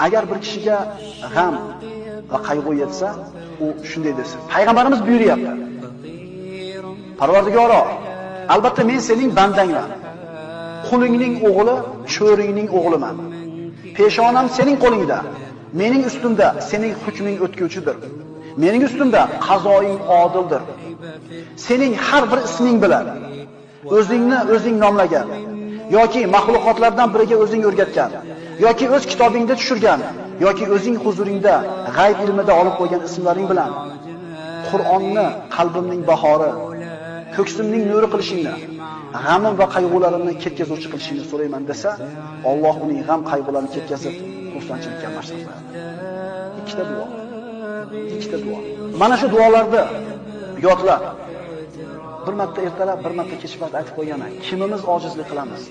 Agar bir kishiga g'am va qayg'u yetsa, u shunday desin. Payg'ambarimiz buyuryapti. Parvardigoro, albatta men sening bandangman. Qulingning o'g'li, cho'ringning o'g'liman. Peshonam sening qo'lingda. Mening ustimda sening hukming o'tkuvchidir. Mening ustimda qazoing odildir. Sening har bir isming bilan o'zingni o'zing nomlagan yoki maxluqotlardan biriga o'zing o'rgatgan yoki o'z kitobingda tushirgan yoki o'zing huzuringda g'ayb ilmida olib qo'ygan ismlaring bilan Qur'onni qalbimning bahori, ko'ksimning nuri qilishingni, g'amim va qayg'ularimni ketkazuvchi qilishingni so'rayman desa, Alloh uning g'am qayg'ularini ketkazib, xursandchilikka almashtirib qo'yadi. Ikkita duo. Ikkita duo. Mana shu duolarni yodlab, bir marta ertalab, bir marta kech payt aytib qo'yganman. Kimimiz ojizlik qilamiz?